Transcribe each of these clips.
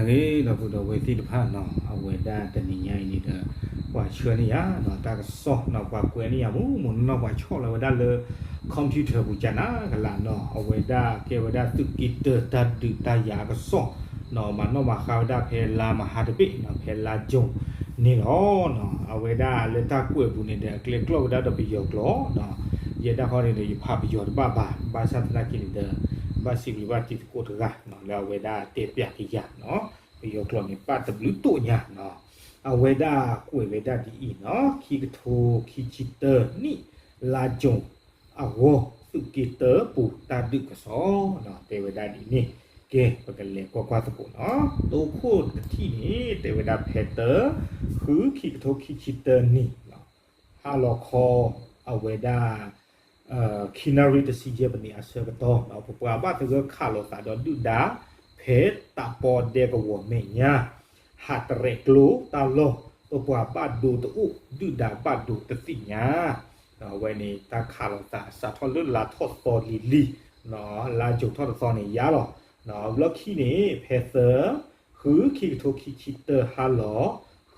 ဒီပုၢ်ဒီဝဲၢ်သ့ၣ်တဖၣ်နီၤ, အဝဲဒၣ်တနံၤညါအံၤန့ၣ်ဒီး ပှၤဆှၢန့ၢ်ယၤနီၤ တၢ်ကစီၣ်နီၤ ပှၤကွဲးန့ၢ်ယၤမူးမူးနီၢ်နီၢ် ပှၤဆီၣ်လီၤဝဲဒၣ်လၢ computer ပူၤကနၣ်ကလာ်နီၤ, အဝဲဒၣ်ကဲဝဲဒၣ်သုးက့တၢတၢ်ဒုးတၢ်ယၤအကစီၣ်နီၤ, မၤနီၣ်မၤဃါဝဲဒၣ်ဖဲလါမဟါတဘ့ၣ်နီၤ ဖဲလါ June န့ၣ်လီၤ. အဝဲဒၣ်လၢတၢ်ကွဲးပူၤန့ၣ်ဒီး အကျဲကျီၢ်ဝဲဒၣ်ဒီးပယီၤကျိာ်နီၤ, ယဲဒၣ်ဃီန့ၣ်ဒီး ယဖးပယီၤတဘၣ်ဘၣ်, ဘၣ်ဆၣ်သနာ်က့န့ၣ်ဒီး ဘၣ်စံးဘျုးဘၣ်တံၤသကိးတဂၤနီၤ လၢအဝဲဒၣ်တဲပၠးကယၤနီၤ, ပယီၤကျိာ်န့ၣ် ဘၣ်တဘျုးတိၣ်ညါနီၤ, အဝဲဒၣ်ကွဲးဝဲဒၣ်ဒ်အံၤနီၤ, ခံကထိခံဆံတၢနံၣ် လါ June အဂီၢ် သုးက့တၢပူၤတၢ်ဒုးကစီၣ်နီၤ, တဲဝဲဒၣ်ဒ်န့ၣ်, ကဲ ပကလဲၤကွၢ်ကွၢ်သကိးနီၤ, တိခိၣ်တထံၣ်န့ၣ် တဲဝဲဒၣ်ဖဲတၢ ဃုခံကထိခံဆံတၢနံၣ် ဟါလီၤခီ အဝဲဒၣ် ခံနၣ်ရံၣ်တဆံယဲၢ်မံးနံးအဆၢကတီၢ် ပပှၤဘၣ်သဂၢၢ်ခးလိာ်သးဒီးဒုၣ်ဒါ ဖဲတးပီဒဲကဝီၤမဲာ်ညါ ဟးတရဲးကျိတၢ်လီၢ် ပပှၤဘၣ်ဒိတအိၣ် ဒုၣ်ဒါဘၣ်ဒိတသ့ၣ်ညါ, အဝဲန့ၣ် တၢ်ခးလိာ်သးစးထီၣ်လၢလါထီၣ်သီလံၤလံၤ လါ June ထီၣ်တသီန့ၣ်ယါလီၤ. ဘျီခံန့ၣ် ဖဲသၢ ဃုခံကထိခံဆံတၢ ဟါလီၤ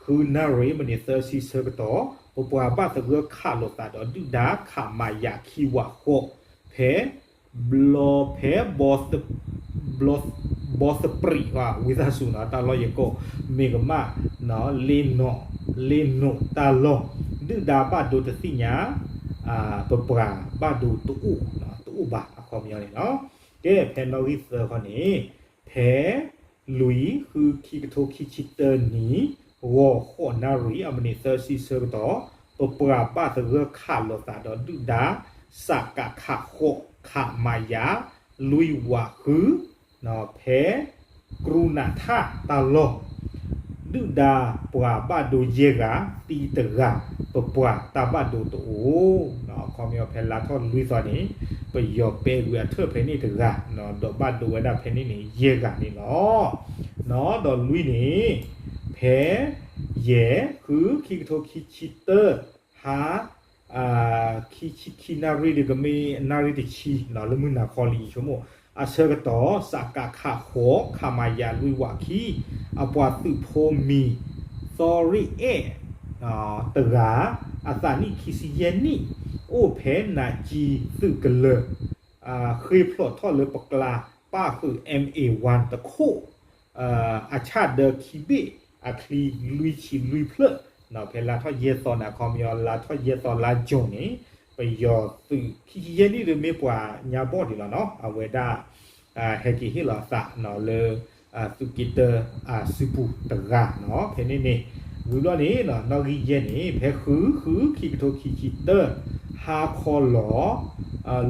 ဃုနၣ်ရံၣ်မံးနံးသၢဆံဆၢကတီၢ် ပပှၤဘၣ်သဂၢၢ်ခးလိာ်သးဒီးဒုၣ်ဒါ ခမရ ခံဝးဃိး ဖဲ ဘျီဖဲ ဘီသပြံး ဝံသးစူၤနီၤ တၢ်လီၢ်ယကိး မ့ၢ်ကမၣ် လ့နိး လ့နိးတၢ်လီၢ် ဒုၣ်ဒါဘၣ်ဒိတသ့ၣ်ညါ ပပှၤဘၣ်ဒိတအိၣ် တအိၣ်ဘၣ် အခီပညီန့ၣ်လီၤ. ကဲ ဖဲနီၣ်ဂံၢ်သၢခီန့ၣ် ဖဲ လွံၢ် ဃု ခံကထိခံဆံတၢနံၣ် ဂီၤဃိးနၣ်ရံၣ်အမံးနံးသၢဆံဆၢကတီၢ် ပပှၤဘၣ်သဂၢၢ်ခးလိာ်သးဒီးဒုၣ်ဒါ စကခ ဃိး ခမရ လွံၢ်ဝးဃု ဖဲ ကရူနးထၣ်တၢ်လီၢ် ဒုၣ်ဒါပှၤဘၣ်ဒိယဲၢ်ဂၤ သံတဂၤ ပပှၤတၢ်ဘၣ်ဒိတအိၣ်, အခီပညီဖဲလါထီၣ်လွံၢ်သီန့ၣ် ပယီၤပဲာ်ကွံာ်အထၢၣ်ဖဲန့ၣ်တဂၤ ဒီးဘၣ်ဒိဝဲဒၣ်ဖဲန့ၣ်န့ၣ် ယဲၢ်ဂၤန့ၣ်လီၤ. ဒီးလွံၢ်န့ၣ် ဖဲ ယဲၢ် ဃု ခံကထိခံဆံတၢ ဟါ ခံဆံခံနၣ်ရံၣ်ဒီးကမ့ၢ်နၣ်ရံၣ်တဆံ လၢမုၢ်နၤခီလံ ယဆိကမိၣ် အဆၢကတီၢ် စကခ ဃိး ခမရ လွံၢ်ဝးခံ အပှၤသုးဖိမံၤ သီရ့ၣ်အဲၣ် တဂၤ အသးနံၣ်ခံဆံယဲၢ်နံၣ် အိၣ်ဖဲနးကံသုးကလၢၤ ဃ့ဖျိးထီၣ်လၢပကျါ ပၣ်ဃုာ် M A one တခိၣ် အဆၣ်ဒၢခံဘ့ၣ် အချံလွံၢ်ဆံလွံၢ်ဖျၢၣ် ဖဲလါထီၣ်ယဲၢ်သီန့ၣ် အခီပညီလါထီၣ်ယဲၢ်သီလါ June န့ၣ် ပယီၤသုးခံဆံယဲၢ်နံၣ်ဒီးမ့ၢ်ပှၤညါဘီၣ်ဒံးလီၤနီၤ အဝဲဒၣ် ဟဲက့ၤဟ့ၣ်လီၤအသးနီၤလၢ သုးက့တၢအစုပူၤတဂၤနီၤ ဖဲန့ၣ်န့ၣ် ဝံၤဘျီန့ၣ် နီၣ်ဂံၢ်ယဲၢ်န့ၣ် ဖဲဃု ဃု ခံကထိခံဆံတၢ ဟါခီ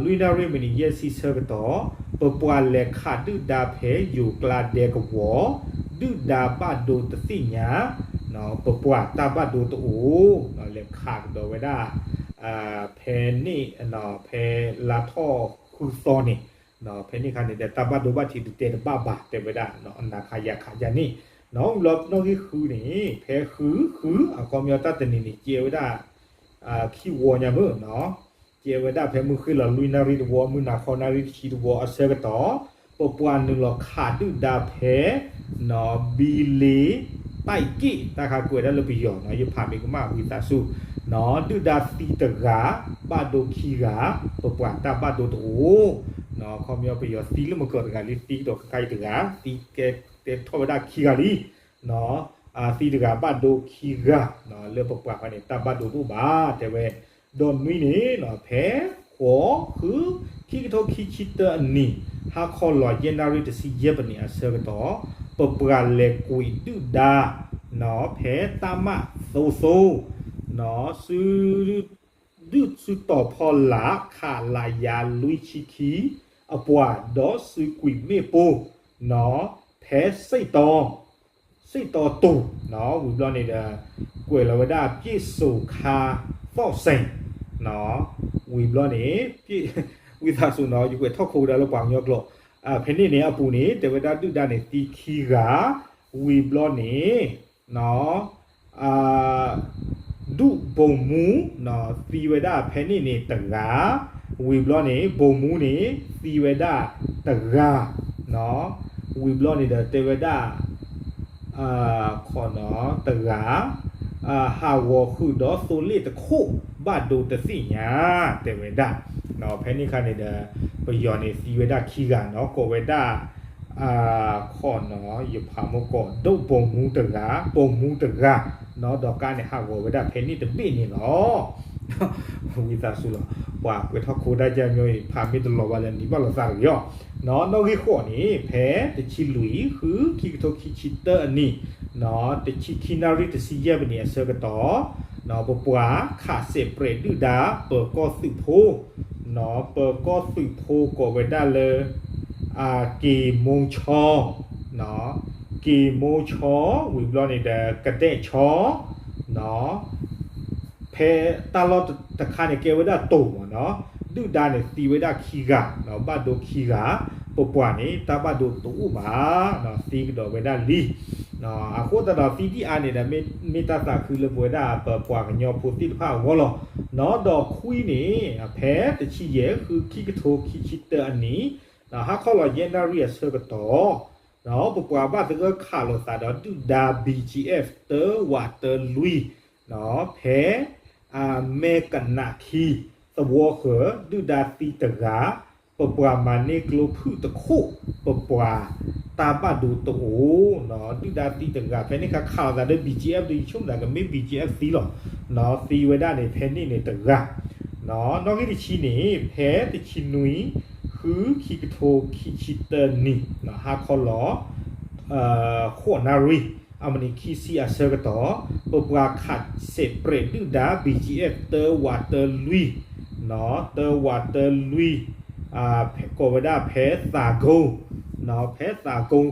လီၤ လွံၢ်နၣ်ရံၣ်မံးနံးယဲၢ်ဆံဆၢကတီၢ် ပပှၤလဲၤခးဒုၣ်ဒါဖဲယိၤကျါဒဲကဝီၤ ဒုၣ်ဒါဘၣ်ဒိတသ့ၣ်ညါ ပပှၤတၢ်ဘၣ်ဒိတအိၣ် လဲၤခးကဒီးဝဲဒၣ် ဖဲန့ၣ် ဖဲလါထီၣ်ဃုသီန့ၣ် ဖဲန့ၣ်ခါန့ၣ်ဒီး တၢ်ဘၣ်ဒိဘၣ်ထံးဒုးတဲတဘၣ်ဘၣ် တဲဝဲဒၣ် နၤခးယၤခးယၤန့ၣ် ဝံၤဘျီနီၣ်ဂံၢ်ဃုန့ၣ် ဖဲဃု ဃု အခီပညီတၢ်တနံၤန့ၣ် ကဲဝဲဒၣ် ခံဝီညါမ့ၢ်နီၤ ကဲဝဲဒၣ်ဖဲမုၢ်ဃ့ၢ်လီၤလွံၢ်နၣ်ရံၣ်တဝီ မုၢ်နၤခီနၣ်ရံၣ်တဆံတဝီအဆၢကတီၢ် ပပှၤနုာ်လီၤခးဒုၣ်ဒါဖဲ နီၤ ဘံလ့ တၢ်အံၤက့ၣ် တၢ်ခးကွဲးဒၣ်လၢပယီၤနီၤ ယဖးမ့ၢ်ကမၣ်ဝံသးစူၤ နီၤ ဒုၣ်ဒါသံတဂၤ ဘၣ်ဒိခံဂၤ ပပှၤတၢ်ဘၣ်ဒိတအိၣ် နီၤ အခီပညီပယီၤသံလၢမကၢၤတဂၤလံ သံကဒီးခဲခါအံၤတဂၤ သံကဲတဲထီၣ်ဝဲဒၣ်ခံဂၤလံ နီၤ သံတဂၤဘၣ်ဒိခံဂၤ နီၤ လၢပပှၤဃီန့ၣ် တၢ်ဘၣ်ဒိတအိၣ်ဘၣ် တဲဝဲ ဒီးနွံန့ၣ် နီၤ ဖဲ ဃိး ဃု ခံကထိခံဆံတၢအနံၤ ဟါခီလီၤယဲၢ်နၣ်ရံၣ်တဆံယဲၢ်မံးနံးအဆၢကတီၢ် ပပှၤလဲၤကွံာ်ဒုၣ်ဒါ နီၤ ဖဲတၢ်မၣ်သိသိ နီၤ စု ဒုၣ်စုတီၤဖီလာ် ခလရ လွံၢ်ဆံခံ အပှၤဒီးစုကွံာ်မ့ၣ်ပိၢ် နီၤ ဖဲစ့တီ စ့တီတူၢ် နီၤ ဝံၤဘျီန့ၣ်ဒီး ကွဲးလီၤဝဲဒၣ် ပြည့်စုံခါသီၣ်စဲး နီၤ ဝံၤဘျီန့ၣ် ဝံသးစူၤနီၤ ယကွဲးထီၣ်ခိၣ်ဝဲဒၣ်လၢပှၤကညီကျိာ် ဖဲန့ၣ်န့ၣ်အပူၤန့ၣ် တဲဝဲဒၣ်ဒုၣ်ဒါန့ၣ်သံခံဂၤ ဝံၤဘျီန့ၣ် နီၤ ဒုၣ်ဗိုလ်မှူး နီၤ သံဝဲဒၣ်ဖဲန့ၣ်န့ၣ်တဂၤ ဝံၤဘျီန့ၣ် ဗိုလ်မှူးန့ၣ် သံဝဲဒၣ်တဂၤ နီၤ ဝံၤဘျီန့ၣ်ဒီးတဲဝဲဒၣ် ခီနီၤတဂၤ ဟးဂီၤဃုာ်ဒီးသိလ့ၣ်တခိၣ် ဘၣ်ဒိတသ့ၣ်ညါ တဲဝဲဒၣ်. ဖဲန့ၣ်အခါန့ၣ်ဒီး ပယီၤန့ၣ်သံဝဲဒၣ်ခံဂၤနီၤ ကိးဝဲဒၣ် ခီနီၤ ယဖးမိၢ်ကီး ဒိၣ်ပိာ်မူတဂၤ ပိာ်မူတဂၤနီၤ ဒီးကါန့ၣ် ဟးဂီၤဝဲဒၣ်ဖဲန့ၣ်တဘ့ၣ်န့ၣ်လီၤ. ဝံသးစူၤလီၤ ပှၤကွဲးထီၣ်ခိဒၣ်ကၢ်မီၤအံၤ ဖးမ့ၢ်တလီၤဘၣ်လၢနံၤဘၣ်လီၤသးတဂ့ၤအီၤ. နီၣ်ဂံၢ်ဃိးန့ၣ် ဖဲတဆံလွံၢ် ဃု ခံကထိခံဆံတၢအနံၤ တဆံခံနၣ်ရံၣ်တဆံယဲၢ်မံးနံးအဆၢကတီၢ် ပပှၤခးစဲးပြဲးဒုၣ်ဒါ ပၢၤကီၢ်သုးဖိ ပၢၤကီၢ်သုးဖိကိးဝဲဒၣ်လၢ က့ၤမိၢ်ဆီ က့ၤမိၢ်ဆီ ဝံၤဘျီန့ၣ်ဒီး ကဒဲၣ်ဆီ ဖဲတၢ်လီၢ်တခါန့ၣ် ကဲဝဲဒၣ်တိၤမးနီၤ ဒုၣ်ဒါန့ၣ်သံဝဲဒၣ်ခံဂၤ ဘၣ်ဒိခံဂၤ ပပှၤန့ၣ် တၢ်ဘၣ်ဒိတအိၣ်ဘၣ် သံကဒီးဝဲဒၣ်လံ. အဃိသတးဒီးသံဒံၣ်အါန့ၣ်ဒီး မ့ၢ်တၢ်သးခုလၢပဝဲဒၣ်ပပှၤကညီဖိသ့ၣ်တဖၣ်အဂီၢ်လီၤ. ဒီးခွံန့ၣ် ဖဲတဆံယဲၢ် ဃု ခံကထိခံဆံတၢအနံၤ ဟါခီလီၤယဲၢ်နၣ်ရံၣ်အဆၢကတီၢ် ပပှၤဘၣ်သဂၢၢ်ခးလိာ်သးဒီးဒုၣ်ဒါ ဘံၣ်ကၠံအ့ၣ် တၢ ဝး တၢ လွံၢ် ဖဲ အမဲကနၣ်ခံ သဝီဃၢၤ ဒုၣ်ဒါသံတဂၤ ပပှၤမၤန့ၢ်ကျိဖုၣ်တခိၣ် ပပှၤတၢ်ဘၣ်ဒိတအိၣ် ဒုၣ်ဒါသံတဂၤ ဖဲန့ၣ်ခါခးလိာ်သးဒီး ဘံၣ်ကၠံအ့ၣ် ဒီးယဆိကမိၣ်သးကမ့ၢ် ဘံၣ်ကၠံအ့ၣ် သံလီၤ သံဝဲဒၣ်န့ၣ် ဖဲန့ၣ်န့ၣ်တဂၤ နီၣ်ဂံၢ်တဆံန့ၣ် ဖဲတဆံနွံ ဃု ခံကထိခံဆံတၢနံၤ ဟါခီလီၤ ဃိးနၣ်ရံၣ် အမံးနံးခံဆံအဆၢကတီၢ် ပပှၤခးစဲးပြဲးဒုၣ်ဒါ ဘံၣ်ကၠံအ့ၣ် တၢ ဝး တၢ လွံၢ် တၢ ဝး တၢ လွံၢ် ကိးဝဲဒၣ်ဖဲသးကိ ဖဲသးကိ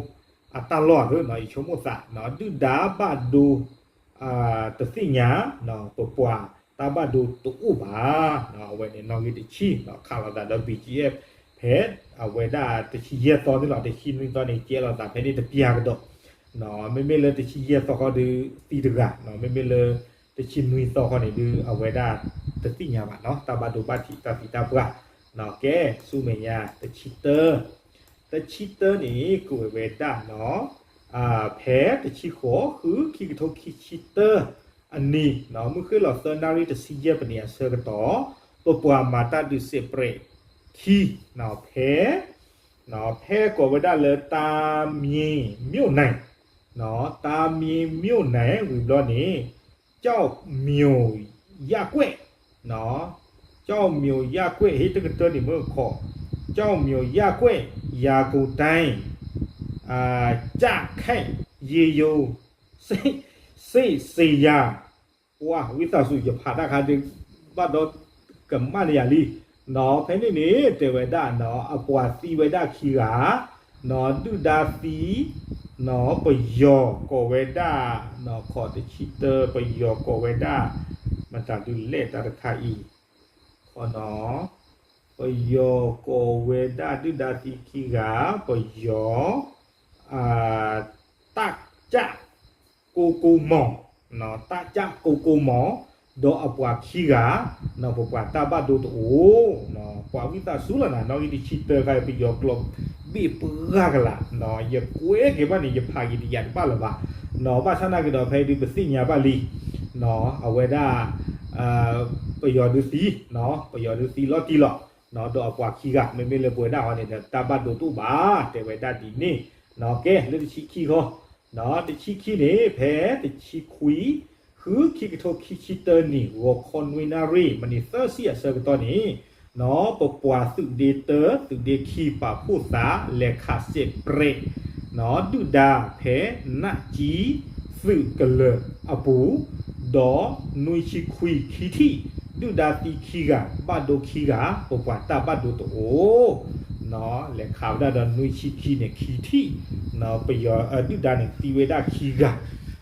အတၢ်လီၢ်သ့ၣ်နီၤ ယဆိကမိၣ်သး ဒုၣ်ဒါဘၣ်ဒိ တသ့ၣ်ညါ ပပှၤတၢ်ဘၣ်ဒိတအိၣ်ဘၣ် အဝဲန့ၣ်နီၣ်ဂံၢ်တဆံ ခးလိာ်သးဒီး ဘံၣ်ကၠံအ့ၣ် ဖဲအဝဲဒၣ်တဆံယဲၢ်သီန့ၣ်လီၤ တဆံနွံသီန့ၣ် ကဲလိာ်သးဖဲန့ၣ်တပျၢ်ကဒီး မ့မ့ၢ်လၢတဆံယဲၢ်သီဃီဒီးသံတဂၤ မ့မ့ၢ်လၢတဆံနွံသီဃီန့ၣ်ဒီး အဝဲဒၣ်တသ့ၣ်ညါဘၣ်နီၤ တၢ်ဘၣ်ဒိဘၣ်ထံးတၢ်သံတၢ်ပှၢ် ကဲ ဆူမဲာ်ညါ တဆံတၢ တဆံတၢန့ၣ် ကဝဲၤဝဲဒၣ်နီၤ ဖဲတဆံဃိး ဃု ခံကထိခံဆံတၢ အနံၤ မုၢ်ဃ့ၢ်လီၤသၢနၣ်ရံၣ်တဆံယဲၢ်မံးနံးအဆၢကတီၢ် ပပှၤမၤတၢ်ဒုးစဲးပြဲးခံ ဖဲ ဖဲကိးဝဲဒၣ်လၢ တၢ်မ့ၢ်မိၣ်နဲၣ် တၢ်မ့ၢ်မိၣ်နဲၣ် ဝံၤဘျီန့ၣ် ကၠီၣ်မျိာ်ယၣ်ကွဲၣ် ကၠီၣ်မျိာ်ယၣ်ကွဲၣ် ဟ့ၣ်တကတၢၢ်န့ၣ်မ့ၢ်ခီ ကၠီၣ်မျိာ်ယၣ်ကွဲၣ် ယၤကိၤတၢ် ကၠၣ်ခဲၣ် ယ့ယိၤ စ့ၣ်စ့ၣ်ယၤ ပှၤဝံသးစူၤ ယဖးတၢ်ခါဒုး ဘၣ်ဒီးကမၣ်န့ၢ်ယၤလံ နီၤ ဖဲန့ၣ်န့ၣ် တဲဝဲဒၣ်နီၤ အပှၤသံဝဲဒၣ်ခံဂၤ နီၤ ဒုၣ်ဒါသံ နီၤ ပယီၤကိးဝဲဒၣ် နီၤ ခီတဆံတၢ ပယီၤကိးဝဲဒၣ် မတၤဒုးလဲၣ်တၢ်တခါအံၤ ခီနီၤ ပယီၤကိးဝဲဒၣ်ဒုၣ်ဒါသံခံဂၤ ပယီၤ တၢ်ကၠၣ်ကိကိမီၤ တၢ်ကၠၣ်ကိကိမီၤ ဒီးအပှၤခံဂၤ နီၤ ပပှၤတၢ်ဘၣ်ဒိတအိၣ် ပှၤဝံသးစူၤလီၤနၤ နီၣ်ဂံၢ်တဆံတၢခါ ပယီၤကျိာ်ဘ့ၣ်ပှၢ်ကလာ် နီၤ ယကွဲးက့ၤဘၣ်န့ၣ် ယဖးက့ၤတယၤတဘၣ်လၢၤဘၣ် နီၤ ဘၣ်ဆၣ်နာ်က့ၤဒီး ဖဲဒုးပသ့ၣ်ညါဘၣ်လံ နီၤ အဝဲဒၣ် ပယီၤဒုးသံ နီၤ ပယီၤဒုးသံလီၤတံၢ်လီၤ နီၤ ဒီးအပှၤခံဂၤ မ့မ့ၢ်လၢပဝဲဒၣ်ဟီန့ၣ်ဒီး တၢ်ဘၣ်ဒိတအိၣ်ဘၣ် တဲဝဲဒၣ်ဒ်န့ၣ် နီၤ ကဲ လၢတဆံခံဃီ နီၤ တဆံခံန့ၣ် ဖဲတဆံခွံ ဃု ခံကထိခံဆံတၢနံၤ ဂီၤခီနွံနၣ်ရံၣ် မံးနံးသၢဆံအဆၢကတီၢ်န့ၣ် နီၤ ပပှၤသုးဒ့တၢ သုးဒ့ခံ ပာ်ဖှိၣ်သး လဲၤခးစဲးပြဲး နီၤ ဒုၣ်ဒါဖဲ နၣ်ကၠံ သုးကလၢၤအပူၤ ဒီးနွံဆံခွံ ခံထံၣ် ဒုၣ်ဒါသံခံဂၤ ဘၣ်ဒိခံဂၤ ပပှၤတၢ်ဘၣ်ဒိတအိၣ် နီၤ လဲၤခးဝဲဒၣ်ဒီးနွံဆံခံန့ၣ် ခံထံၣ် နီၤ ပယီၤ ဒုၣ်ဒါန့ၣ် သံဝဲဒၣ်ခံဂၤ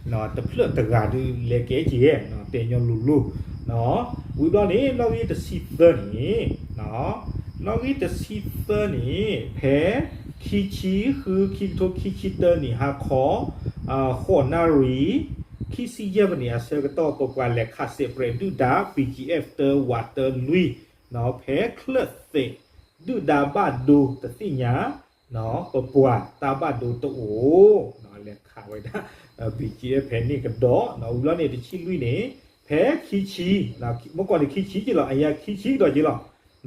နီၤ တဖျၢၣ်တဂၤဒုးလဲၤကဲက့ၤ နီၤ တဲညီလိၤလိၤ နီၤ ဝံၤဘျီန့ၣ် နီၣ်ဂံၢ်တဆံသၢန့ၣ် နီၤ နီၣ်ဂံၢ်တဆံသၢန့ၣ် ဖဲ ခံဆံဃု ခံကထိခံဆံတၢနံၤ ဟါခီ ဃိးနၣ်ရံၣ် ခံဆံယဲၢ်မံးနံးအဆၢကတီၢ် ပပှၤလဲၤခးစဲးပြဲးဒုၣ်ဒါ ဘံၣ်ကၠံအ့ၣ် တၢ ဝး တၢ လွံၢ် နီၤ ဖဲချၢၣ်သဲး ဒုၣ်ဒါဘၣ်ဒိတသ့ၣ်ညါ ပပှၤတၢ်ဘၣ်ဒိတအိၣ်, လဲၤခးဝဲဒၣ် BGF ဖဲန့ၣ်ကဒီး, ဝံၤဘျီန့ၣ် တဆံလွံၢ်န့ၣ် ဖဲခံဆံ, မ့ၢ်ကီၢ်န့ၣ်ခံဆံက့လီၤ, အယၤခံဆံကဒီးက့လီၤ,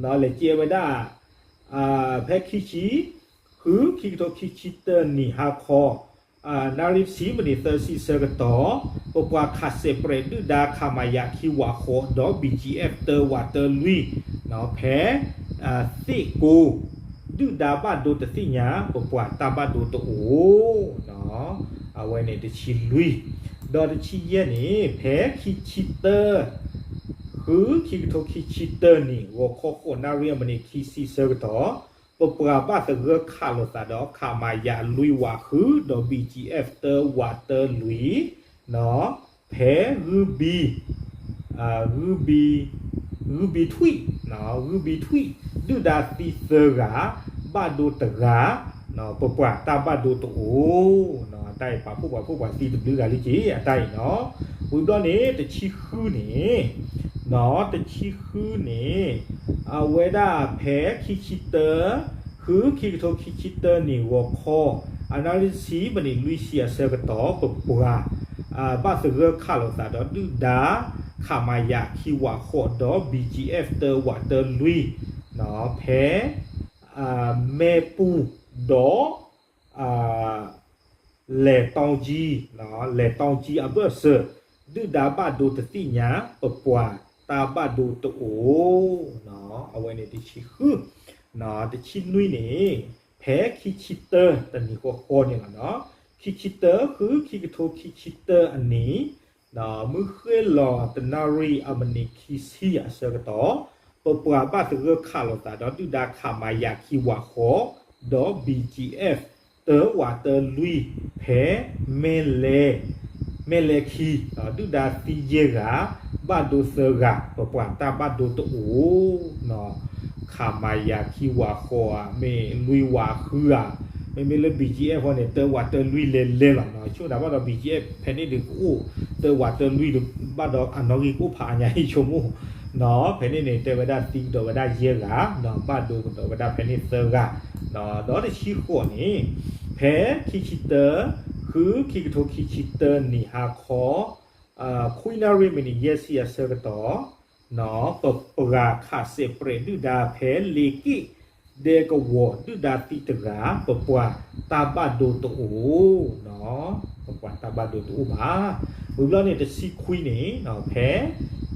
လဲၤကဲဝဲဒၣ် ဖဲခံဆံ ဃု ခံကထိခံဆံတၢနံၣ်ဟါခီ နၣ်ရံၣ်တဆံမံးနံးသၢဆံဆၢကတီၢ်, ပပှၤခးစဲးပြဲးဒုၣ်ဒါ ခမရ ခံဝးဃိး ဒီး BGF တၢဝးတၢလွံၢ် ဖဲ သ့ၣ်ကိ ဒုၣ်ဒါဘၣ်ဒိတသ့ၣ်ညါ ပပှၤတၢ်ဘၣ်ဒိတအိၣ်, အဝဲန့ၣ်တဆံလွံၢ်, ဒီးတဆံယဲၢ်န့ၣ် ဖဲခံဆံတၢ ဃု ခံကထိခံဆံတၢနံၣ် ဂီၤခီဃိးနၣ်ရံၣ်အမံးနံးခံဆံဆၢကတီၢ်, ပပှၤဘၣ်သဂၢၢ်ခးလိာ်သးဒီး ခမရ လွံၢ်ဝးဃု ဒီး BGF တၢဝးတၢလွံၢ် ဖဲ ဂုဘံ ဂုဘံ ဂုဘံထွံၣ်, ဂုဘံထွံၣ် ဒုၣ်ဒါသံသၢဂၤ ဘၣ်ဒိတဂၤ, ပပှၤတၢ်ဘၣ်ဒိတအိၣ်, တၢ်အံၤပာ်ဖှိၣ်ပှၤဖှိၣ်ပှၤသံတဘျုးဂၤလံက့ၤ အတၢ်အံၤနီၤ, ဝံၤဘျီန့ၣ် တဆံဃုန့ၣ် တဆံဃုန့ၣ် အဝဲဒၣ်ဖဲခံဆံတၢ ဃု ခံကထိခံဆံတၢနံၣ်ဂီၤခီ အနၣ်ရံၣ်တဆံမံးနံးလွံၢ်ဆံအဆၢကတီၢ် ပပှၤ ဘၣ်သဂၢၢ်ခးလိာ်သးဒီးဒုၣ်ဒါ ခမရ ခံဝးဃိး ဒီး BGF တၢဝးတၢလွံၢ် ဖဲ မဲၢ်ပူၤ ဒီး လဲၤတီကံ, လဲၤတီကံအဘၢၣ်စၢၤ ဒုၣ်ဒါဘၣ်ဒိတသ့ၣ်ညါ ပပှၤတၢ်ဘၣ်ဒိတအိၣ်, အဝဲန့ၣ်တဆံဃု, တဆံနွံန့ၣ် ဖဲခံဆံတၢ တနံၤဃီဃီန့ၣ်လီၤ, ခံဆံတၢ ဃု ခံကထိခံဆံတၢအနံၤ မုၢ်ဃ့ၢ်လီၤတနၣ်ရံၣ်အမံးနံးခံဆံအဆၢကတီၢ်, ပပှၤဘၣ်သဂၢၢ်ခးလိာ်သးဒီးဒုၣ်ဒါ ခမရ ခံဝးဃိး ဒီး BGF တၢဝးတၢလွံၢ် ဖဲ မဲၢ်လဲၤ မဲၢ်လဲၤခံ ဒုၣ်ဒါသံယဲၢ်ဂၤ ဘၣ်ဒိသၢဂၤ ပပှၤတၢ်ဘၣ်ဒိတအိၣ်, ခမရ ခံဝးဃိးဧါ မ့ၢ်လွံၢ်ဝးဃုဧါ, မ့မ့ၢ်လၢ BGF ဃီန့ၣ် တၢဝးတၢလွံၢ်လဲၤလဲၤလီၤ, ဆိကမိၣ်တၢ်ဘၣ်ဒီး BGF ဖဲန့ၣ်ဒုးကအိၣ် တၢဝးတၢလွံၢ်ဒီး ဘၣ်ဒီးအနီၣ်ဂံၢ်ကအိၣ်ဖးအါညါ ဟံၣ်ဆိကမိၣ် ဖဲန့ၣ်န့ၣ် တဲဝဲဒၣ်သံကဒီးဝဲဒၣ်ယဲၢ်ဂၤ, ဘၣ်ဒိကဒီးဝဲဒၣ်ဖဲန့ၣ်သၢဂၤ, ဒီးတဆံဃိးန့ၣ် ဖဲခံဆံတၢ ဃု ခံကထိခံဆံတၢနံၣ်ဟါခီ ခွံနၣ်ရံၣ်မံးနံးယဲၢ်ဆံအဆၢကတီၢ်, ပပှၤခးစဲးပြဲးဒုၣ်ဒါဖဲလ့က့ၣ် ဒဲကဝီၤ ဒုၣ်ဒါသံတဂၤ ပပှၤတၢ်ဘၣ်ဒိတအိၣ်, ပပှၤတၢ်ဘၣ်ဒိတအိၣ်ဘၣ်. ဝံၤဘျီန့ၣ် တဆံခွံန့ၣ် ဖဲ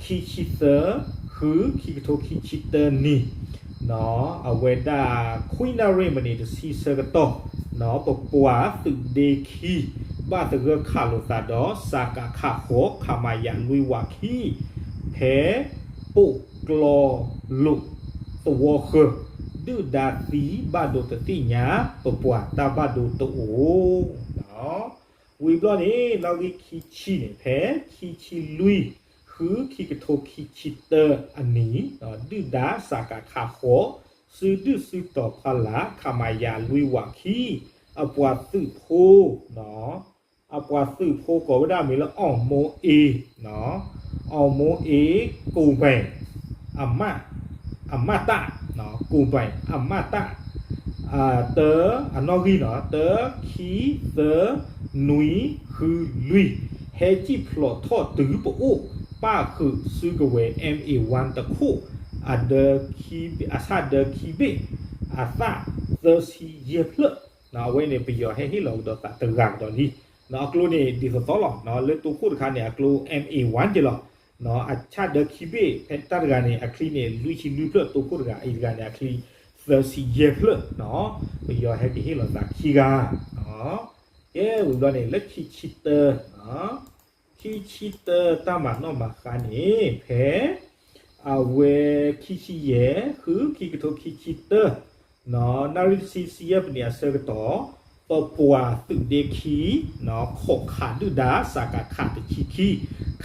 ခံဆံသၢ ဃု ခံကထိခံဆံတၢနံၣ် အဝဲဒၣ်ခွံနၣ်ရံၣ်မံးနံးတဆံဆၢကတီၢ် ပပှၤသုးဒ့ခံ ဘၣ်သဂၢၢ်ခးလိာ်သးဒီး စကခ ဃိး ခမရ လွံၢ်ဝးခံ ဖဲ ပိာ်ကျီလိာ် သဝီဃၢၤ ဒုၣ်ဒါသံဘၣ်ဒိတသ့ၣ်ညါ ပပှၤတၢ်ဘၣ်ဒိတအိၣ် ဝံၤဘျီန့ၣ် နီၣ်ဂံၢ်ခံဆံန့ၣ် ဖဲခံဆံလွံၢ် ဃု ခံကထိခံဆံတၢအနံၤ ဒုၣ်ဒါစကခ ဃိး စုဒုၣ်စုတီၤဖီလာ် ခမရ လွံၢ်ဝးခံ အပှၤသုးဖိ အပှၤသုးဖိကိးဝဲဒၣ်မ့ၢ်လၢ အီၣ်မိၢ်အ့ အီၣ်မိၢ်အ့ ကိၣ်ဘဲၣ် အမး အမးတၢ် ကိၣ်ဘဲၣ် အမးတၢ် တၢ အနီၣ်ဂံၢ်နီၤ တၢ ခံ သၢ နွံ ဃု လွံၢ် ဟဲစံၣ်ဖျိးထီၣ်တုၤပအိၣ် ပၣ်ဃုာ်စုကဝဲၤ M A one တခိၣ် အဒၢ အဆၣ်ဒၢခံဘ့ၣ် အသၣ်သၢဆံယဲၢ်ဖျၢၣ် အဝဲန့ၣ် ပယီၤဟဲဟ့ၣ်လီၤကဒီးသးတဂၤကဒီးလံ အကျိန့ၣ် ဒ်သိးသိးလီၤ လၢတိခိၣ်တခါန့ၣ် အကျိ M A one က့လီၤ အဆၣ်ဒၢခံဘ့ၣ် ဖဲတၢ်တဂၤန့ၣ် အချံန့ၣ် လွံၢ်ဆံလွံၢ်ဖျၢၣ် တိခိၣ်တဂၤ အံၤတဂၤန့ၣ် အချံ သၢဆံယဲၢ်ဖျၢၣ် ပယီၤဟဲက့ၤဟ့ၣ်လီၤသးခံဂၤ ကဲ ဝံၤဘျီန့ၣ် လၢခံဆံတၢ ခံဆံတၢ တၢ်မၤနီၣ်မၤဃါန့ၣ် ဖဲ အဝဲ ခံဆံယဲၢ် ဃု ခံကထိခံဆံတၢ နၣ်ရံၣ်တဆံဆံယဲၢ်ပနံးအဆၢကတီၢ် ပပှၤသုးဒ့ခံ ခိးခးဒုၣ်ဒါ စကခ တဆံခံ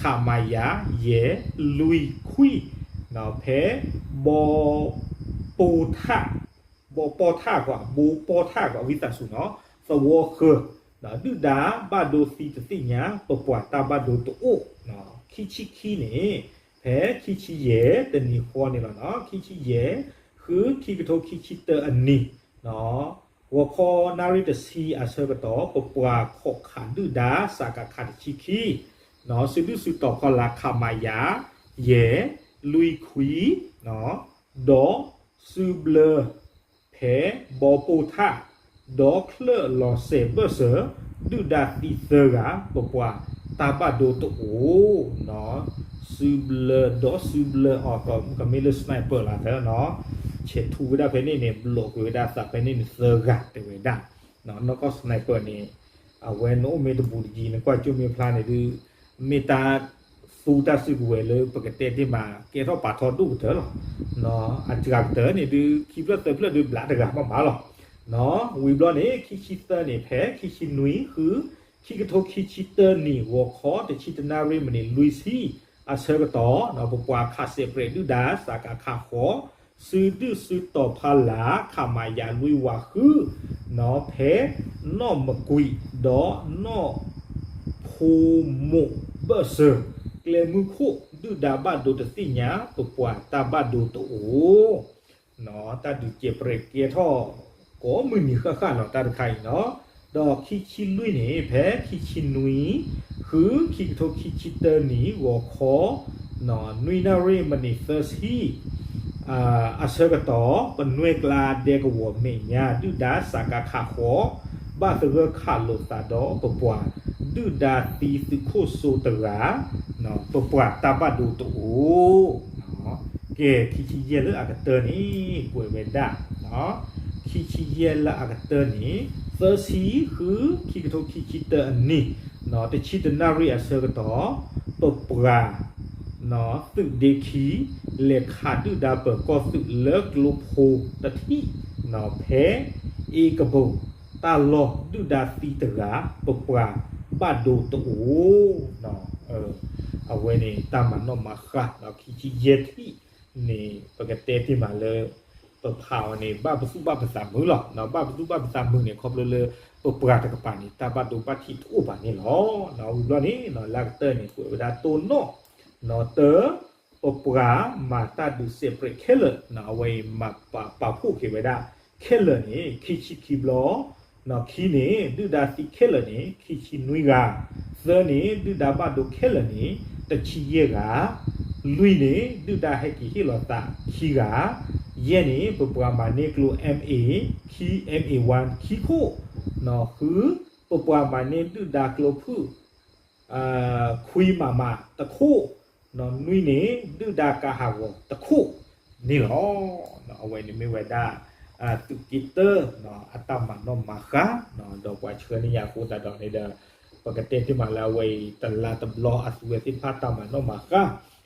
ခမရ ယဲၢ် လွံၢ် ခွံ ဖဲ ဘီ ပိထၣ် ဘီပီထၣ်ကွၢ် ဘီပီထၣ်ကွၢ် ဝံသးစူၤနီၤ သဝီဃၢၤ ဒုၣ်ဒါဘၣ်ဒိသံတသ့ၣ်ညါ ပပှၤတၢ်ဘၣ်ဒိတအိၣ် ခံဆံခံန့ၣ် ဖဲခံဆံယဲၢ်တနံၤဃီန့ၣ်လီၤ ခံဆံယဲၢ် ဃု ခံကထိခံဆံတၢအနံၤ နီၤ ဂီၤခီနၣ်ရံၣ်တဆံအဆၢကတီၢ် ပပှၤခိးခးဒုၣ်ဒါ စကခ တဆံခံ စုဒုၣ်စုတီၤဖီလာ် ခမရ ယဲၢ် လွံၢ်ခွံ ဒီးစုဘျၢ ဖဲဘီပိၢ်ထၣ် ဒီးချၢၣ်လီၤစဲးဘၢၣ်စၢၤ ဒုၣ်ဒါသံသၢဂၤ ပပှၤတၢ်ဘၣ်ဒိတအိၣ် စုဘျၢ ဒီးစုဘျၢအီၤ ကမ့ၢ်လၢ sniper လီၤသၢနီၤ ဆဲးထူဝဲဒၣ်ဖဲန့ၣ်န့ၣ် ဘျီးကွံာ်ဝဲဒၣ်သးဖဲန့ၣ်န့ၣ်သၢဂၤတဲဝဲဒၣ် နီၢ်ကီၢ် sniper န့ၣ် အဝဲနအိၣ်မ့ၢ်တဘူးတယံၤ နကွၢ်ကၠိမ့ၢ်ဖျါန့ၣ်ဒုး မ့ၢ်တၢ်သူတၢ်စုကဝဲၤလၢပကတဲတ့ၢ်မး ကဲထီၣ်ပာ်ထီဒိၣ်ကတၢၢ်လီၤ. အစှၤကတၢၢ်န့ၣ်ဒုး ခံဖျၢၣ်သၢဖျၢၣ်ဒုးဘျးတဂၤမးမးလီၤ. ဝံၤဘျီန့ၣ် ခံဆံသၢန့ၣ် ဖဲခံဆံနွံ ဃု ခံကထိခံဆံတၢနံၣ် ဂီၤခီ တဆံတနၣ်ရံၣ်မံးနံးလွံၢ်ဆံ အဆၢကတီၢ် ပပှၤခးစဲးပြဲးဒုၣ်ဒါ စကခ ဃိး စုဒုၣ်စုတီၤဖီလာ် ခမရ လွံၢ်ဝးဃု ဖဲနီၢ်မကွံာ် ဒီးနီၢ်ဖိမိးဘၢၣ်စၢၤ ကျဲမုၢ်ခိၣ် ဒုၣ်ဒါဘၣ်ဒိတသ့ၣ်ညါ ပပှၤတၢ်ဘၣ်ဒိတအိၣ် တၢ်ဒုးစဲးပြဲးကဲထီၣ် ကိးမုၢ်နံၤဃၣ်ဃၣ်လီၤ တၢ်တခါအံၤနီၤ. ဒီးခံဆံလွံၢ်န့ၣ် ဖဲခံဆံနွံ ဃု ခံကထိခံဆံတၢနံၣ် ဂီၤခီ နွံနၣ်ရံၣ်မံးနံးသၢဆံ အဆၢကတီၢ် ပနွဲၢ်ကျါဒဲကဝီၤမဲာ်ညါ ဒုၣ်ဒါ စကခ ဃိး ဘၣ်သဂၢၢ်ခးလိာ်သးဒီးပပှၤ ဒုၣ်ဒါသံသုးခိၣ်စိတဂၤ ပပှၤတၢ်ဘၣ်ဒိတအိၣ် ကဲ ခံဆံယဲၢ်လၢအကတၢၢ်န့ၣ် ကွဲးဝဲဒၣ် ခံဆံယဲၢ်လၢအကတၢၢ်န့ၣ် သၢဆံ ဃု ခံကထိခံဆံတၢအနံၣ် တဆံတနၣ်ရံၣ်အဆၢကတီၢ် ပပှၤ သုးဒ့ခံ လဲၤခးဒုၣ်ဒါပၢၤကီၢ်သုးလၢကျိဖိတထံၣ် ဖဲ အ့ကပိာ် တၢ်လီၢ် ဒုၣ်ဒါသံတဂၤ ပပှၤဘၣ်ဒိတအိၣ် အဝဲန့ၣ် တၢ်မၤနီၣ်မၤဃါ ခံဆံယဲၢ်ထံၣ်န့ၣ် ပကတဲတ့ၢ်မးလၢ ပဖးအီၤန့ၣ် ဘၣ်ပသူၣ်ဘၣ်ပသးမုာ်လီၤ. ဘၣ်ပသူၣ်ဘၣ်ပသးမုာ်န့ၣ် ခီဖျိလၢ ပပှၤတကပၤန့ၣ် တၢ်ဘၣ်ဒိဘၣ်ထံးတအိၣ်ဘၣ်န့ၣ်လီၤ. ဝံၤဘျီန့ၣ် လၢအကတၢၢ်န့ၣ် ကွဲးဝဲဒၣ်တိၢ်နီၣ် တၢ ပပှၤမၤတၢ်ဒုးစဲးပြဲးခဲလၢာ် အဝဲအံၤ ပာ်ဖှိၣ်က့ၤဝဲဒၣ် ခဲလၢာ်န့ၣ် ခံဆံခံဘျီ, ခံန့ၣ် ဒုၣ်ဒါသံခဲလၢာ်န့ၣ် ခံဆံနွံဂၤ, သၢန့ၣ် ဒုၣ်ဒါဘၣ်ဒိခဲလၢာ်န့ၣ် တဆံယဲၢ်ဂၤ, လွံၢ်န့ၣ် ဒုၣ်ဒါဟဲက့ၤဟ့ၣ်လီၤသးခံဂၤ, ယဲၢ်န့ၣ် ပပှၤမၤန့ၢ်ကျိ MA ခံ MA one ခံခိၣ်, ဃု ပပှၤမၤန့ၢ်ဒုၣ်ဒါကျိဖုၣ် ခွံမးမးတခိၣ်, နွံန့ၣ် ဒုၣ်ဒါကါဟးဂီၤတခိၣ်န့ၣ်လီၤ. အဝဲန့ၣ်မ့ၢ်ဝဲဒၣ် သုးက့တၢ အတၢ်မၤနီၣ်မၤဃါ ဒီးပှၤဆှၢန့ၢ်ယၤအဃိသတးဒီးန့ၣ်ဒီး ပကတဲတ့ၢ်မးလၢအဝဲအံၤ တလါတဘျီအသုဝဲသ့ၣ်တဖၣ်တၢ်မၤနီၣ်မၤဃါ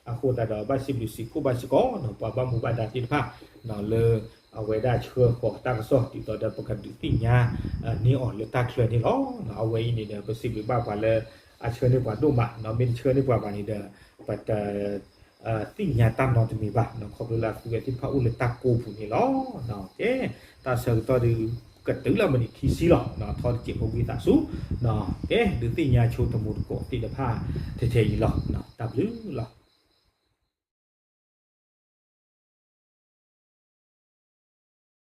အဃိသတးဒီး ဘၣ်စံးဘျုးစံးဖှိၣ်ဘၣ်စ့ၢ်ကီး ပှၤဘၣ်မူဘၣ်ဒါသ့ၣ်တဖၣ် လၢအဝဲဒၣ်ဆှၢဃီၤတၢ်ကစီၣ် ဒ်သိးဒီးပကဒုးသ့ၣ်ညါန့ၢ်အီၤလၢတၢ်ချၢန့ၣ်လီၤ. အဝဲအံၤန့ၣ်ဒီး ပစံးဘျုးဘၣ်ပှၤလၢအဆှၢန့ၢ်ပှၤဒိၣ်မး, မ့ၢ်တဆှၢန့ၢ်ပှၤဘၣ်န့ၣ်ဒီး ပတ သ့ၣ်ညါတၢ်နီတမံၤဘၣ်, ခီဖျိလၢအသုဝဲသ့ၣ်တဖၣ်အိၣ်လၢတၢ်ကိးပူၤန့ၣ်လီၤ. ကဲ တၢ်ဆၢကတီၢ်ဒုး ကတုၤလၢမံးနံးခံဆံလီၤ. ထီၣ်တစဲးဖိဝံသးစူၤ, ကဲ ဒုးသ့ၣ်ညါဆိတမူတကိးသ့ၣ်တဖၣ် ထဲထဲအံၤလီၤ. တၢ်ဘျုးလီၤ.